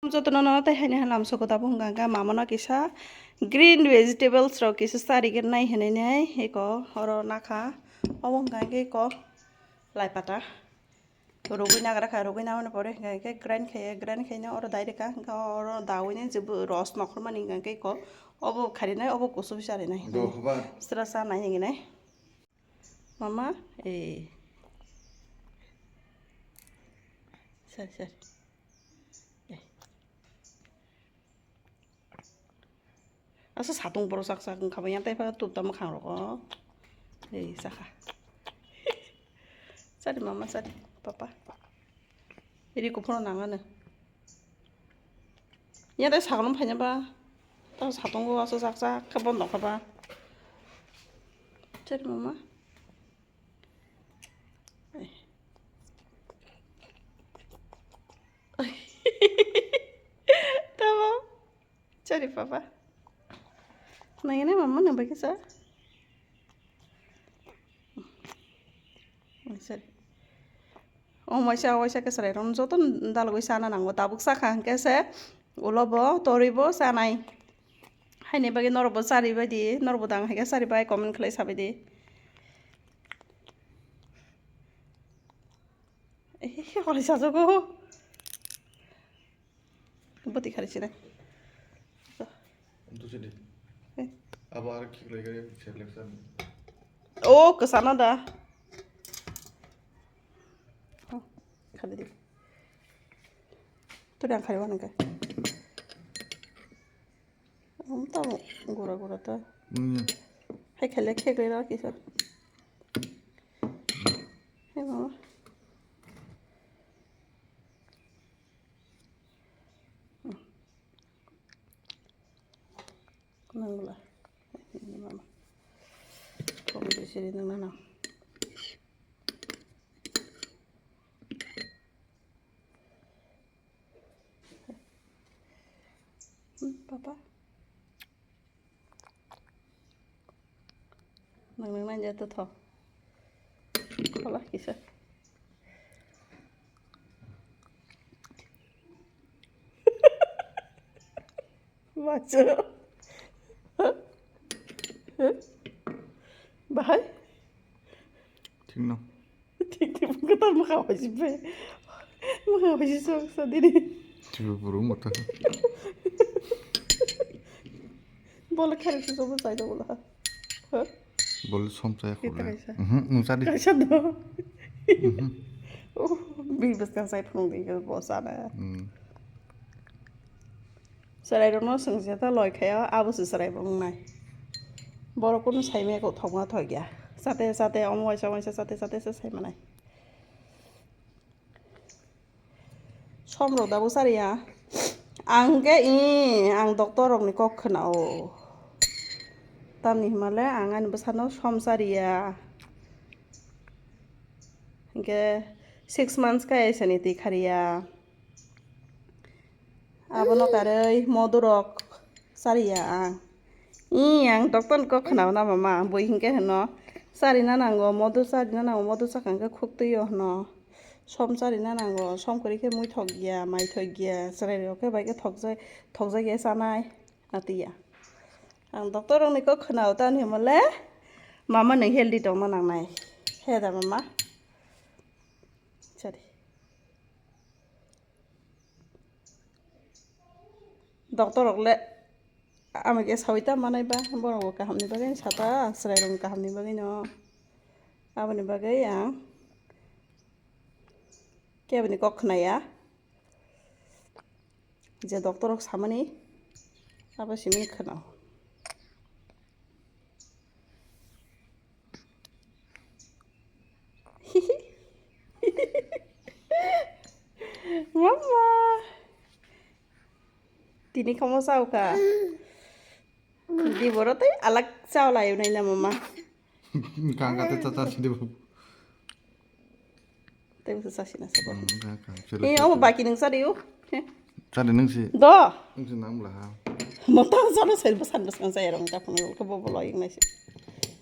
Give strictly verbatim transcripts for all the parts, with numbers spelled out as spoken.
Jotono no tei haino halam soko tabuk hwnka hwnkhe mamano kisa green vegetables rok kisa chari gwnai hinwi nai eko oro nakha. Obo hwnka hwnkhe eko lai pata rugwi nagra kha, rugwi nabani pore hwnka hwnkhe grind khaiya, grind khaina oro dai rwkha, hwnka oro dawi ni je ros nokhormani hwnka hwnkhe eko obo kharinai, obo kusu bisa rinai. Sra sa nai hinwi nai. Mama, eh. Sari, sari. Eh. Asa satung borok sak sak wngkha bai yang tei pha tup tamo khang rok o. Ei sakha. Sari mama sari papa. Iri kuphuru nangano. Yang tei saklum phaina ba. Tamo satung o asa sak sak khe bondo kha ba. Sari mama. Ei. Tamo. Sorry, papa. Nangya nai mama nang bai kisa. Sorry. O waisa, waisa kisa rai ron joto dalgoi sana nango. Tabuk sakha hwnkhe se ulo bo torwi bo sanai. Haini bagwi norok bo chari bai di, norok bo dang hai khe chari bai comment khlai sabai di. Eh, holi sajogo. Bati khari sini. Dusi di. Eh. Abo ar khiklai gari selection. Oh, kesana da. Oh, khari di. Turi ang khari wana kai. Ang tamo gura gura ta. Hmm. Hai khale kheklai ra kisa. Hai mama. Nangla. Mama. Kong di sini nang nang. Hmm, papa. Nang nang nang jatuh tho. Kalah kisah. Baca. Bahai. Thik no. Thik thik, kwtal mwkhang bai se bai. Mwkhang bai se sok sa dini. Thibu buru mata. Bola kharik se sobo sai da bola. Ha? Bola som sai khula. Kita kaisa. Mhm, nung sadi. Kaisa do. Mhm. Oh, bi bas kan sai phung ding ko sana. Hmm. Chwrairokno swngchata loi khaio, abo se chwrai bo wngnai. Borok kunu saimaya kok thokma thokya. Chate chate omo waisa waisa chate chate se saimanai. Somrok dabo chariya. Ang khe i, ang doctor rokni kok khwnao. Tamni hwnmale ang ani bwsano som chariya. Hinkhe six months khe aisani twi khariya. Abono karwi modurok chariya ang. Ih, ang doctor ni kok khwnao na mama, bui hinkhe hwno, charina nango, modur charina nango, modur chakha hinkhe khuk twi o hwno. Som charina nango, som kwrwi khe mui thok ya, mai thok ya, chwrai rok khe bai khe thokjak, thokjak ya chanai, atiya. Ang doctor rok ni kok khwnao ta hinmale, mama nwng healthy tongna nangnai. He da mama? Chari. Doctor rok le ama khe sawi ta manai ba, borok bo kaham ni bagwi sata, chwrai rok kaham ni bagwi no. Aboni bagwi ang keboni kok khwnaya, je doctor rok samani abo simi khwnao. Mama. Tini khomo sao kha. Di boro tei alak sao layo nai na mama. Kang kate cha cha sidi bu. Tei bo sasina sabo. Hmm, kang kang. Eh, omo baki nung sadi o. Sadi nung si. Do. Nung si nang bla ha. Motang sano sel bo san bwsang jaya rong ta phunuk ko bo bo loyang nai si.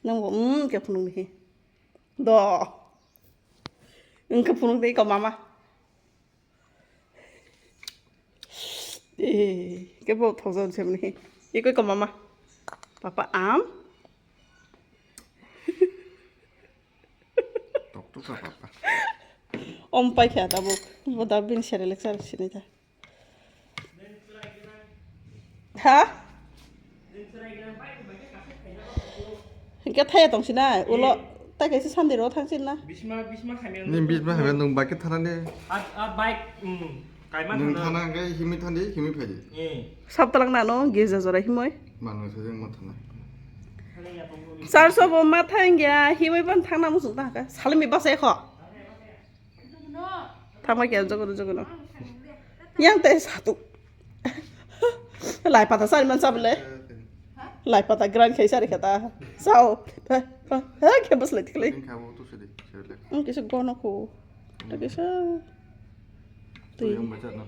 Nang bo, hmm, ke phunuk ni. Do. Nung ke phunuk dei ko mama. Eh, ke bo thojon semni. Iko ko mama. Papa am. Tok tok ka papa. Om pai kha tabuk. Bo da bin sere lecture sini ta. Ha? Hingke thaya tong sinai, ulo tai kaisa sandi ro thang sin na. Bisma, bisma khamya. Ni bisma khamya nung bike thana ni. A, a bike, um, kaima nung thana. Thana hingke himi thandi, himi phaidi. Eh. Sab talak na no, girja jora himoi. Mano se jeng ma thana. Sar so bo ma thang ya, himoi ban thang na musung ta ka. Salimi basa ekho. Thangma khe jogono jogono. Yang tei satuk. Lai pata sari man sabole. Lai pata grind khai sari khata. Sao. Ha, ha, ha, khe bus lai tikli. Kabo tu sidi, sidi. Hmm, kisa gono ko. Ta kisa. Tui. Yang baca na.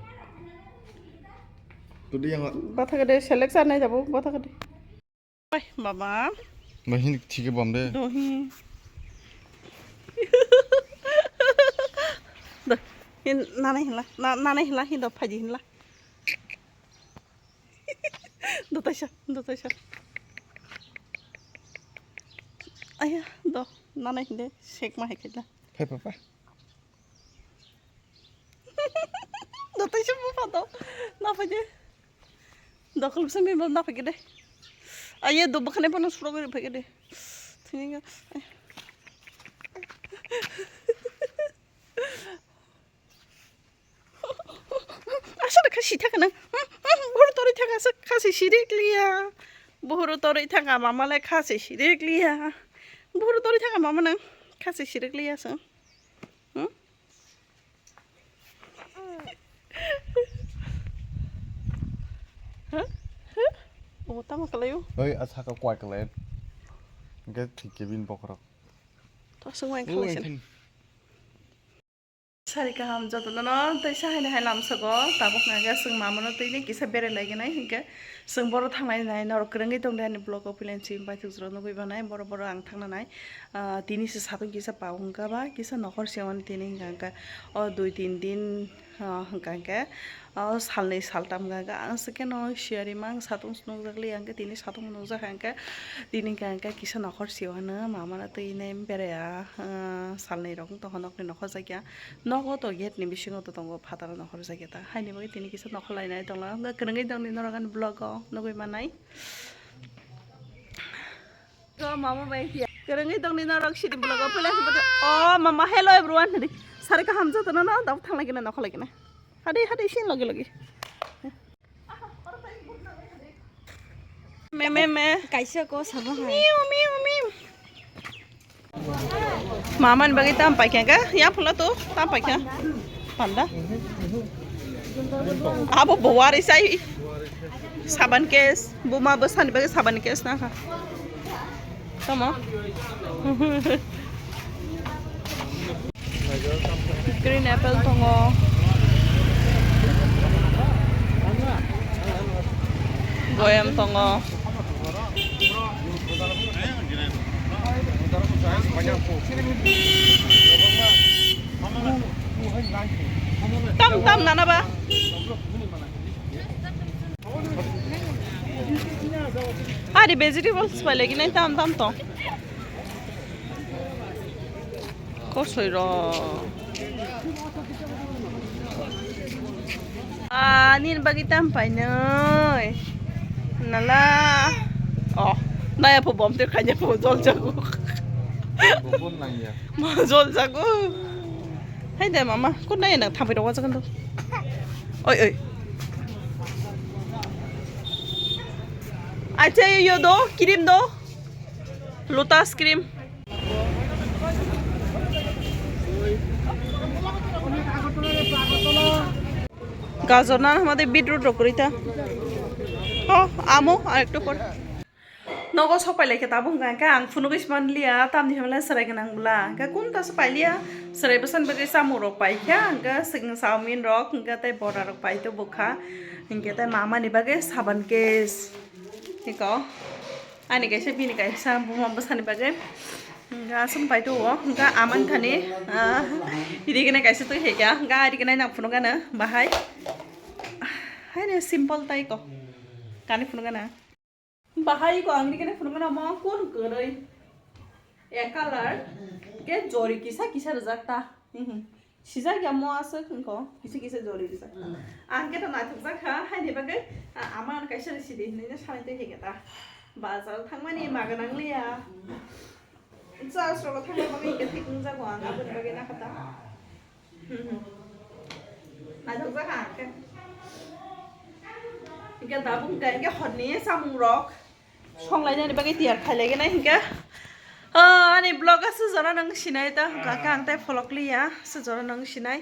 Tu dia nggak? Bata kade selek sar nai jabo, bata kade. Oi, baba. Ba hin thike bom de. Dohi. Do, hin nanai hinla, na, nanai hinla, hin do phaji hinla. Do taisa, do taisa. Aya, do, nanai hinde, sek ma hai khaila. Hai papa. Dotai se bupha do. Na phai de. Dokol se mi na phai de. Aye do bukhane pano suro gori phai de. Thini ga. Asal kha si thaka na. Bhuru tori thaka sa kha si sirik liya. Bhuru tori thaka mama le kha si sirik liya. Bhuru tori thaka mama nang kha si sirik liya sa. Hmm? Huh? Huh? Obo tamo kalaio? Oi, a saka kwai kalai. Hingke thik khe bini bokhorok. To sung wai khalai sen. Sari kaham jotono no tei sa haino hai lamsogo tabuk nang khe chwng mamano twi ni kisa berai lai gwnai hingke. Chwng boro thangnai nai norok kwrwngwi tong de ani vlog o philaini chini paithak jora nugwi manai boro boro ang thangna nai. Ah, tini se satung kisa pao hwnkha ba kisa nokhor se mani tini hwnkha hwnkha o dui tin din, ah, hwnkha hwnkhe o salnwi saltam hwnkha hwnkha ang se khe no siyari mang satung se nukjak li hwnkhe tini satung nukjak hwnkha tini hwnkha hwnkhe kisa nokhor se o hwno mamano twi nai berai ya, ah, salnwi rok wng tongkha nokni nokhor jak ya. Nogo to gate ni bisingo to tongo phataro nokhor jak ya ta. Haini bagwi tini kisa nokhor lainai tongla. Wngkha kwrwngwi tongni norok ani vlog o nugwi manai. Go mama bai phiya. Kwrwngwi tongni norok sidi vlog o pila sibata. Oh mama, hello everyone. Hadi sari kaham jotono no dab thanglai gina nokhor lai gina. Hadi hadi sin logi logi. Me, me, me. Kaisa ko sama hai. Miu, miu, miu. Mama ni bagwi tam paikha ka? Ya phulo to, tam paikha. Panda. Abo bowari sai. Saban case, buma bwsani bagwi saban case na kha. Tamo. Green apple tongo. Goyam tongo. Tam tam nana ba. Ari vegetables pai lagi nai tam tam to. Kosoi ro. Ah, nini bagwi tam painai. Nala. Oh, naya pho bom te khanya pho jol jago. Bom nang ya. Ma jol jago. Hai de mama, kun naya nang thampai rok wajagan do. Oi, oi. Acha yo do, kirim do. Lotus cream. Gajor na hwnmade beetroot rok kwrwi ta. Oh, amo arekto por. Nogo sok pailai khe tabuk hwnka hwnkhe ang phunugwi se manliya, tamni hwnmale chwrai gwnang bwla. Hwnkhe kun ta se pailiya, chwrai bwsani bagwi chamung rok paikha, hwnkhe chwng chowmin rok, hwnkhe tei bora rok paito bwkha. Hwnkhe tei mama ni bagwi saban case. Hiko. Ani kaisa, bini kaisa, buma bwsani bagwi. Hwnkha aswk pai tongo, hwnkha amani thani, ah, riknai kaisa twi hai kha, hwnkha riknai nang phunukgano bahai. Haino simple tai ko. Kani phunukgana. Bahai ko ang rikene phunukgana mo kun kwrwi. A color. Ke jori kisa kisa rijak ta. Mhm. Sijak ya mo aswk ko. Kisa kisa jori rijak ta. Ang khe to naithokjak kha. Haini bagwi a-, ama ang kaisa sidi hinwi sanai tei khe ta. Bazar thangmani maga nangliya. Charge rok thangna bagwi hingke thik wngjago ang aboni bagwi nakha ta. Hmm, hmm. Naithokjak ang khe. Hingke tabuk hingke, hingke horni samung rok songlainani bagwi tiyar khailaigenai hingke. Ah, ani vlog aswk jora nang sinai ta hwnkha khe ang tei pholok liya aswk jora nang sinai.